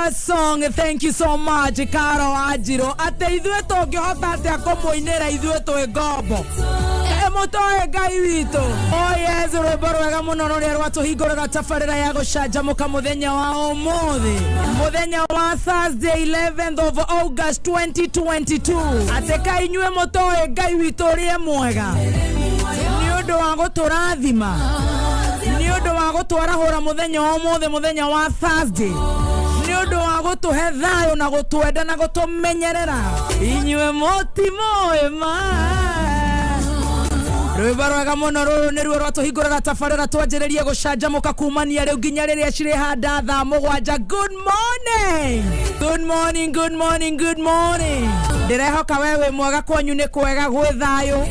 a song. Thank you so much, Caro Wanjiru. Atĩ ithuĩ tũngĩhota atĩa kũmũinĩra ithuĩ twĩ ngombo? Mũtoe Ngai witũ. Oh yes, rwĩmbo rwega mũno rũrĩa rwatũhingũraga tabarĩra ya gũcanjamũka mũthenya wa ũmũthĩ, mũthenya wa Thursday 11th of August 2022. Atĩ ka inyuĩ mũtoĩ Ngai witũ ũrĩa mwega nĩ ũndũ wa gũtũrathima, nĩ ũndũ wa gũtwarahũra mũthenya wa ũmũthĩ, mũthenya wa Thursday, nĩ ũndũ wa gũtũhe thayũ na gũtwenda na gũtũmenyerera. Inyuĩ mũtimoĩ ma rwĩmbo rwega mũno rũrũ nĩruo rwatũhingũraga tabarĩra twanjĩrĩrie gũcanjamũka kumania rĩu nginya rĩrĩa cirĩhanda thaa 7. Good morning, good morning, good morning, good morning. Ndĩrehoka we wĩ mwega, kwanyu nĩ kwega, gwĩ thayũ.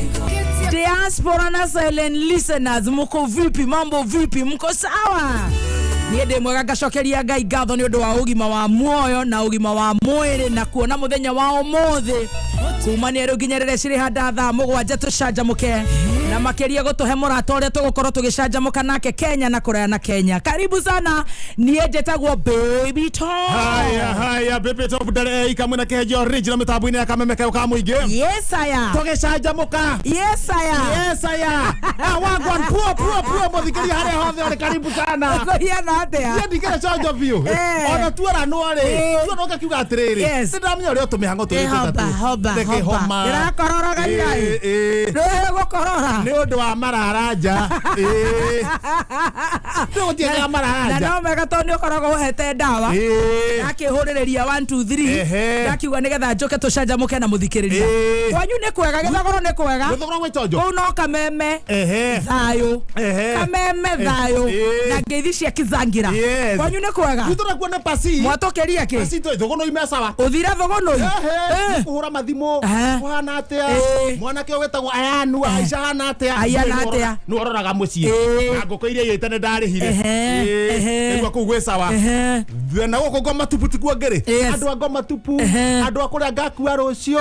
Diaspora na silent listeners, mko vipi? Mambo vipi? Mko sawa? Niĩ ndĩ mwega, ngacokeria Ngai ngatho nĩ ũndũ wa ũgima wa muoyo na ũgima wa mwĩrĩ na kuona mũthenya wa ũmũthĩ kumania rĩu nginya rĩrĩa cirĩhanda thaa 7 tũcanjamũke, na makĩria gũtũhe mũrata ũrĩa tũgũkorwo tũgĩcanjamũka nake Kenya na kũraya na Kenya. Karibu sana, niĩ njĩtagwo Baby Tom. Haya haya, Baby Top ndare ikamwe na kehejo original mitambo-inĩ ya Kameme kayo ka mũingĩ. Yes aya. Tũgĩcanjamũka. Yes aya. Yes aya. Ah, wagwan, puo puo puo, mũthikĩria harĩa hothe ũrĩ, karibu sana. Kũhiana atĩa? Niĩ ndikĩrĩ conjo biũ. Ona tuoranwo rĩ, tuoranwo ngakiuga atĩrĩrĩ, nĩ ndĩramenya ũrĩa tũmĩhang'o tũrĩ. Homa, homa, homa. Ndĩrakorora gairai. Ndũĩ gũkorora. Nĩ ũndũ wa marara nja. Nĩ gũtiendaga marara na nja. No mega tondũ nĩ ũkoragwo ũhete ndawa. Ndakĩhũrĩrĩria 1 2 3. Ndakiuga nĩgetha njũke tũcanjamũke na mũthikĩrĩria. Kwanyu nĩ kwega, gĩthogoro nĩ kwega? Gĩthogoro gwĩ chonjo. Kũu no Kameme thayũ. Kameme thayũ. Na ngeithi cia kizangira. Kwanyu nĩ kwega? Gwitũ nakuo nĩ pasi. Mwatũkĩria kĩ? Pasi tũ thũgũnũ ime sawa. Ũthire thũgũnũi? Ehe, kũhũra mathimũ. Kũhana atĩa? Mwanake ũyũ wĩtagwo Ayanu Aisha hana atĩa? Ayana atĩa? Nĩ ũroraga mũciĩ na ngũkũ iria iyĩte nĩ ndarĩhire. Nĩguo kũu gwĩ sawa. Na gũkũ Ngoma Tupu tikuo ngĩrĩ. Andũ a Ngoma Tupu, andũ a kũrĩa ngakua rũciũ,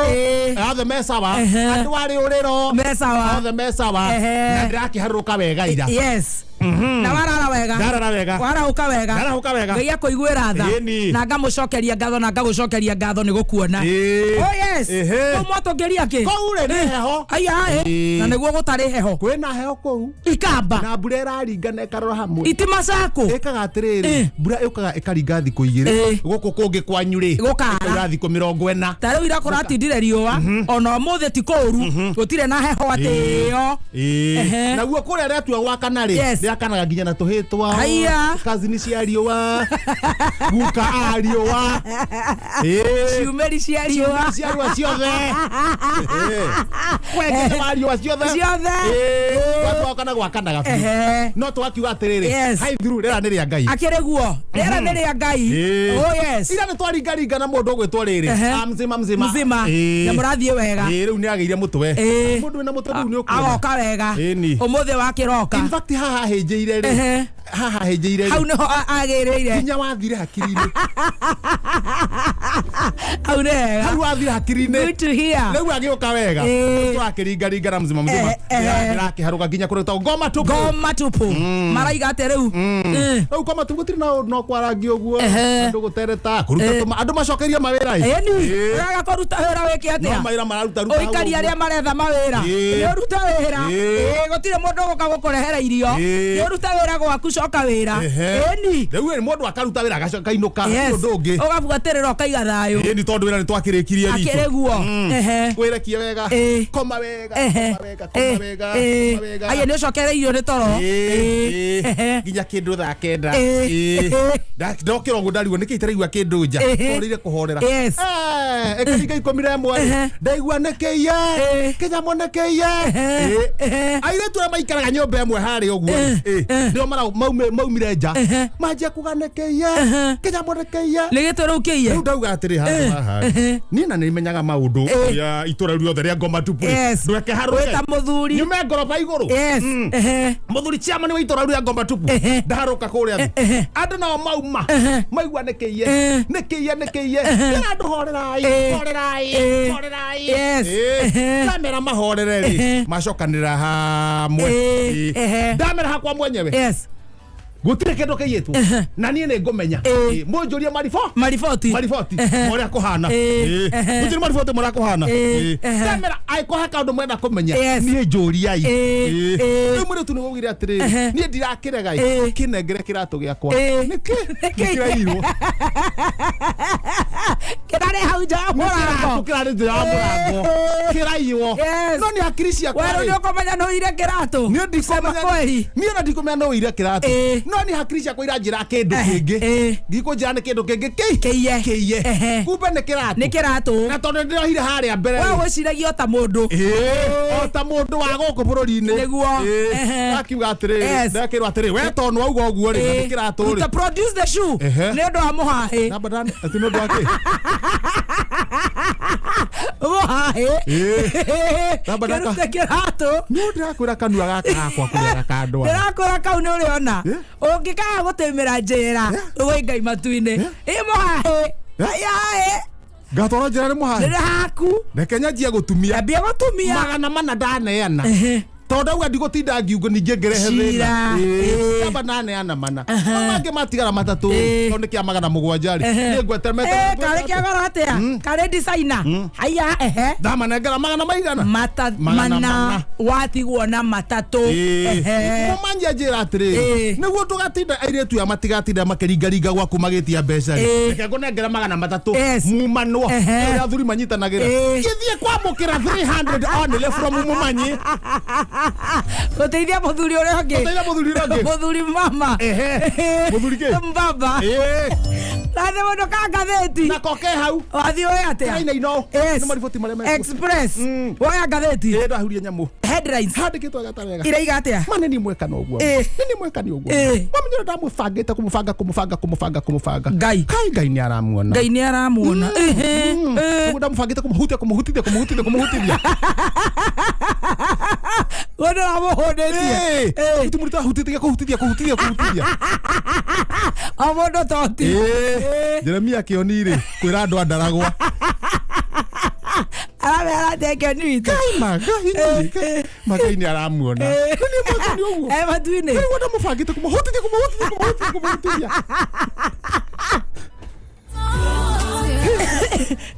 othe me sawa. Andũ a rĩũrĩro Me sawa. othe me sawa. Na ndĩrakĩharũrũka wega ira. Yes, na warara wega? Ndarara wega. Warahũka wega? Ndarahũka wega. Ngai akũiguĩra tha. Ĩni. Na ngamũcokeria ngatho na ngagũcokeria ngatho nĩ gũkuona. Oh yes. Kũu mwatũngĩria kĩ? Kũu rĩ nĩ heho. Aya ĩ. Na nĩguo gũtarĩ heho. Kwĩna heho kũu. Ikamba. Na mbura ĩraringa na ĩkarora hamwe. Itimacakũ. Ĩkaga atĩrĩrĩ, mbura ĩũkaga ĩkaringa thikũ 2. Gũkũ kũngĩ kwanyu rĩ, Gũkara. ĩkaura thikũ 40. Ta rĩu ira kũratindire riũa, ona ũmũthĩ ti kũũru, gũtirĩ na heho atĩ ĩyo. Naguo kũrĩa rĩatua gwakana rĩ, rĩakanaga nginya na tũhĩ twao. Haiya. Kazini cia riũa, guka a riũa. Ciumĩri cia riũa. Cia riũa ciothe. Wengete wa riũa ciothe. Ciothe. Gwakana gwakanaga biũ. No twakiuga atĩrĩrĩ, hai through, rĩera nĩ rĩa Ngai. Akĩrĩ guo rĩera nĩ rĩa Ngai. Oh yes. Ira nĩ twaringaringa na mũndũ ũgwĩtwo rĩrĩ. Ah, mzima mzima. Mzima. Na mũrathiĩ wega? Rĩu nĩ agĩire mũtwe. Mũndũ wĩna mũtwe rĩu nĩ ũkuona. Agoka wega. Ĩni. Ũmũthĩ wakĩroka. In fact, haha hĩnjĩire rĩ, haha hĩnjĩire rĩ, hau nĩho agĩrĩire. Hinya wathire hakiri-inĩ. Hau nĩ hega. Hau wathire hakiri-inĩ. Good to hear. Rĩu agĩũka wega. Tũrakĩringaringa na mzima mzima. Ndĩrakĩharũka nginya kũrĩa gwĩtagwo Ngoma Tupu. Ngoma Tupu. Maraiga atĩa rĩu? Rĩu Ngoma Tupu gũtirĩ na ũndũ, no kwarangia ũguo. Andũ gũtereta kũruta tũma andũ macokerio mawĩra ĩ. Ĩni. Ũraga kũruta wĩra wĩke No atĩa? mawĩra mararuta ruta hau Ũikari ũguo. arĩa maretha mawĩra. Nĩ ũruta wĩra. Gũtirĩ mũndũ ũgũka gũkũrehera irio. Nĩ ũruta wĩra gwaku, coka wĩra. Ĩni. Rĩu ĩ, mũndũ akaruta wĩra agacoka ainũka. Ũndũ ũngĩ. Ũgabuatĩrĩra ũkaiga thayũ. Ĩni, tondũ wĩra nĩ twakĩrĩkirie ritũ. Akĩrĩ guo. Wĩrekie wega. Koma wega. Koma wega, koma wega, koma wega. Aya, nĩ ũcokereirio nĩ toro. Nginya kĩndũ thaa 9. Ndokĩra ũguo ndarigwo nĩkĩ itaraigua kĩndũ nja. Horeire kũhorera. Ĩkaringa 11 ndaigua nĩkĩiye kĩnyamũ nĩkĩiye. Airĩtu arĩa maikaraga nyũmba ĩmwe harĩa ũguo nĩo maumire nja manjia kuga nĩkĩiye kĩnyamũ nĩkĩiye. Nĩ gĩtũ rĩu kĩiye. Rĩu ndauga atĩrĩ, handũ haha niĩ na nĩ menyaga maũndũ ya itũra rĩu rĩothe rĩa Ngoma Tupu rĩ, ndweke harũke Wĩta mũthuri. Nyume ngoroba igũrũ. Mũthuri chairman wa itũra rĩu rĩa Ngoma Tupu ndaharũka kũrĩa thĩ. Andũ nao mauma maigua nĩkĩiye nĩkĩiye nĩkĩiye. Ĩra andũ horerai, horerai, horerai. Ndamera mahorere rĩ, macokanĩrĩra hamwe. Ndamera hakwa mwenyewe. Gũtirĩ kĩndũ kĩiyĩtwo na niĩ nĩ ngũmenya. Ĩĩ. Ĩĩ, mũnjũrie maribũ Mariboti. Mariboti Ehe. morĩa kũhana. Ĩĩ, Ĩĩ. ehe. Mũnjũrie mariboti morĩa kũhana. Ĩĩ, Ĩĩ. ehe. Ndamera angĩkorwo he kaũndũ mwenda kũmenya, Yes. niĩ njũriai. Ĩĩ, Ĩĩ. ĩĩ. Rĩu mũirĩtu nĩ waugire atĩrĩrĩ, Ehe. niĩ ndirakĩrega ĩ, Ĩĩ. kĩnengere kĩratũ gĩakwa. Ĩĩ. Nĩkĩ? Nĩkĩ? Nĩkĩrairwo. Kĩrarĩ hau nja wa Kĩratũ mũrango. kĩrarĩ nja wa mũrango. Ĩĩ. Kĩraiywo. Yes. No nĩ hakiri ciakwa Werũ rĩ. nĩ ũkũmenya nĩ ũire kĩratũ. Niĩ Sema ndikumenya kweli. niĩ ona ndikumenya no ũire kĩratũ. Ĩĩ. No nĩ hakiri ciakwa iranjĩra kĩndũ Eh, kĩngĩ. ĩĩ. Ngikũnjĩra nĩ kĩndũ kĩngĩ kĩ Kĩiye. kĩiye. Ehe. Kumbe nĩ kĩratũ. Nĩ kĩratũ. Na tondũ ndĩrohire harĩa mbere We rĩ. wĩciragia o ta mũndũ. Ĩĩ, o ta mũndũ wa gũkũ bũrũri-inĩ. Nĩguo. Ĩĩ. Ehe. Akiuga atĩrĩrĩ, Yes. ndakĩrwo atĩrĩrĩ, we tondũ wauga ũguo rĩ, na nĩ kĩratũ rĩ. Ruta produce the shoe. Ehe. Nĩ ũndũ wa mũhahĩ. Namba ndani, atĩ nĩ ũndũ wa kĩ? Mũhahĩ. Ĩĩ. Namba ndaka- Kĩrute kĩratũ. Nĩ ndĩrakwĩra kanua gaka gakwa kũrĩa gakandwara. Ndĩrakwĩra kau nĩ ũrĩona. Eh? Ũngĩkaga gũtĩmĩra njĩra wĩ Ngai matu-inĩ. Ĩ mũhahĩ. Eh? Ayaĩ. Ngatwarwo njĩra nĩ mũhahĩ. Rĩrĩ haku. Reke nyanjie gũtumia. Ambia gũtumia. 400 ndaneana. Ehe. Tondũ ndauga ndigũtinda ngiugo ningĩ ngĩrehe Cira. thĩna. Ĩĩ. Namba ndaneana mana. Mau mangĩ matigara matatũ. Ĩĩ. Tondũ nĩ kĩa 700 rĩ. Ehe. Nĩ ngwete Eh, karĩ kĩa goro atĩa? Karĩ designer. Haya, ehe. Ndamanengera magana maigana? Mata Magana mana mana. watigwo na matatũ. Ehe. Mũmanyia njĩra atĩrĩrĩ, Ĩĩ. nĩguo ndũgatinda airĩtu aya matigatinda makĩringaringa gwaku magĩtia mbeca rĩ, Ĩĩ. reke ngũnengere 300 Yes. mumanwo. Ehe. Ũrĩa athuri manyitanagĩra. Ĩĩ. Gĩthiĩ kwamũkĩra 300 only from mũmanyi. Gũteithia mũthuri ũrĩa ũngĩ. Gũteithia mũthuri ũrĩa ũngĩ. Mũthuri mama. Ehe. Mũthuri kĩ? Mbaba. Ĩĩ. Nathĩ mũndũ ka ngathĩti. Nako ke hau. Wathiĩ ũĩ atĩa? Kainaino. Yes. Nĩ mariboti marĩa mekuo. Express. Woya ngathĩti. Ĩĩ, ndahuria nyamũ. Headlines. Handĩkĩtwo wega ta wega. Iraiga atĩa? Ma nĩ niĩ mweka na ũguo. Ĩĩ. Nĩ niĩ mweka nĩ ũguo. Ĩĩ. Wamenya ũrĩa ndamũbangĩte kũmũbanga kũmũbanga kũmũbanga kũmũbanga. Ngai. Kai Ngai nĩ aramuona. Ngai nĩ aramuona. Ehe. Eh. Ũguo ndamũbangĩte kũmũhutia kũmũhutithia kũmũhutithia kũmũhutithia. We ndũramũhũndĩtie. Ĩĩ. Mũtu mũritũ ahutithia kũhutithia kũhutithia kũhutithia. O mũndũ toti. Ĩĩ. Jeremia Kĩoni rĩ kwĩra andũ andaragwa. Aramera atĩa Kĩoni witũ? Kai magai Ĩĩ. magai nĩ aramuona. Ĩĩ. Nĩ niĩ mweka nĩ ũguo. Eh, matu-inĩ. Rĩu ndamũbangĩte kũmũhutithia kũmũhutithia kũmũhutithia kũmũhutithia.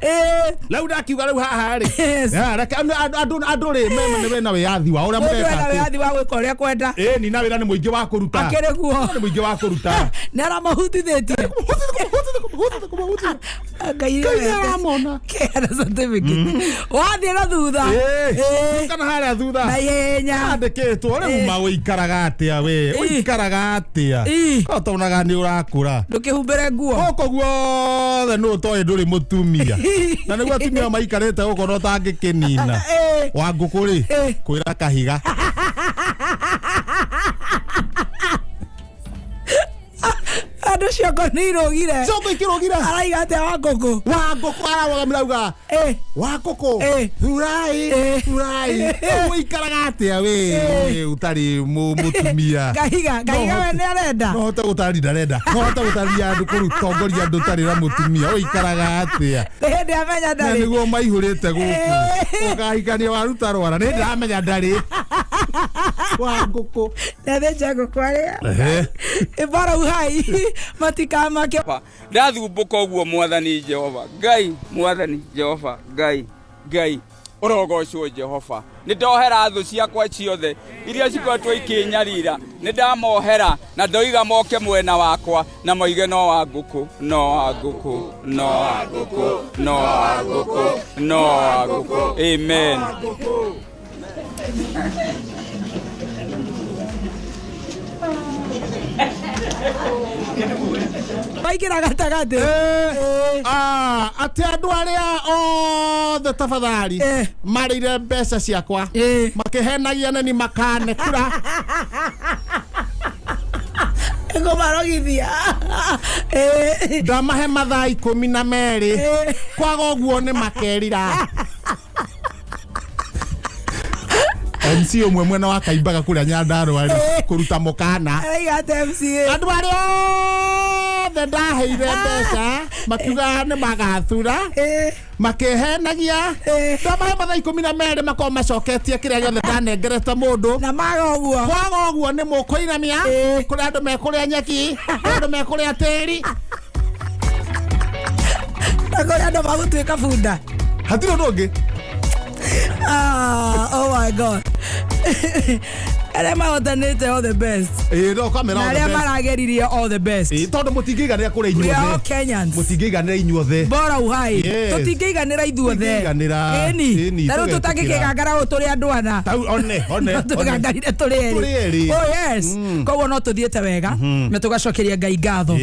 Ĩĩ. Rĩu ndakiuga rĩu haha rĩ. Yes. Ya, reke andũ rĩ mena wĩyathi wao ũrĩa Mũndũ mũreka ena atĩ. wĩyathi wa gwĩka ũrĩa kwenda. Ĩĩ ni na wĩra nĩ mũingĩ wa kũruta. Akĩrĩ guo. Nĩ mũingĩ wa kũruta. Nĩ aramahutithĩtie. Kũmũhutithia kũmũhutithia kũmũhutithia kũmũhutithia. Ngai Ngai nĩ aramona. Kĩana certificate. Wathiĩ na thutha. Ĩĩ. Kana harĩa thutha. Na ihenya. Andĩkĩtwo rĩu ma ũikaraga atĩa we? Ĩĩ. Ũikaraga atĩa? Ĩĩ. Ko tonaga nĩ ũrakũra. Ndũkĩhumbĩre nguo. Gũkũ guothe nũ ũtoĩ ndũrĩ mũtumia. Na nĩguo atumia maikarĩte gũkũ na ũtangĩkĩnina. Ĩĩ. Wa ngũkũ rĩ Ĩĩ. kwĩra kahiga. Andũ ciongo nĩ irũgire. Ciongo ikĩrũgire. Araiga atĩa wa ngũkũ? Wa ngũkũ ararũgamire auga Ĩĩ. wa ngũkũ Ĩĩ. thurai Ĩĩ. thurai. Rĩu ũikaraga atĩa we ũtarĩ mũtumia? Kahiga, kahiga we nĩ arenda. No hote gũtarĩria ndarenda. No hote gũtarĩria andũ kũrutongoria andũ ũtarĩ na mũtumia. Ũikaraga atĩa? Nĩ hĩndĩ amenya Na ndarĩ. nĩguo maihũrĩte gũkũ. Ĩĩ. Ũkahikania waruta rwara. Nĩ ndĩramenya ndarĩ. Wa ngũkũ. Nĩathĩnja ngũkũ arĩa. Ehe. Ĩbara uhai matikamake. Ndathumbũka ũguo mwathani Jehova Ngai, mwathani Jehova Ngai, Ngai ũrogocwo Jehova. Nĩ ndohera thũ ciakwa ciothe iria cikoretwo ikĩnyarira, nĩ ndamohera na ndoiga moke mwena wakwa na moige no wa ngũkũ, no wa ngũkũ, no wa ngũkũ, no wa ngũkũ, no wa ngũkũ. Amen. Waingĩra gatagatĩ. Ah, atĩ andũ arĩa othe tafadhali Eh. marĩire mbeca ciakwa Eh. makĩhenagia nani makanekura. Ngũmarogithia. Ĩĩ. Ndamahe mathaa 12. Eh. Kwaga ũguo nĩ makerira. MC ũmwe mwena wa Kaimbaga kũrĩa Nyandarũa rĩ kũruta mũkana. Araiga atĩa MCA? Andũ arĩa othe Othe ndaheire mbeca makiuga nĩ magathura, makĩhenagia. Ndamahe mathaa 12 makorwo macoketie kĩrĩa gĩothe ndanengerete mũndũ. Na maga ũguo. Kwaga ũguo nĩ mũkũinamia. Kũrĩ andũ mekũrĩa nyeki, kũrĩ andũ mekũrĩa tĩri. Na kũrĩ andũ magũtuĩka bunda. Hatirĩ ũndũ ũngĩ. Ah, oh my God, arĩa mahotanĩte, all the best. Ĩĩ, no kamera. Na arĩa marageririe, all the best. Ĩĩ, tondũ mũtingĩiganĩra kũrĩa We are all inyuothe. Kenyans. Mũtingĩiganĩra inyuothe. Bora uhai. Tũtingĩiganĩra ithuothe. Tũtingĩiganĩra. Ĩni. Ĩni, Ta rĩu tũgetĩkĩra. tũtangĩkĩgangara ũũ tũrĩ andũ ana. Tau one one one. Tũgangarire tũrĩ Tũrĩ erĩ. erĩ. Oh yes, koguo no tũthiĩte wega na tũgacokeria Ngai ngatho.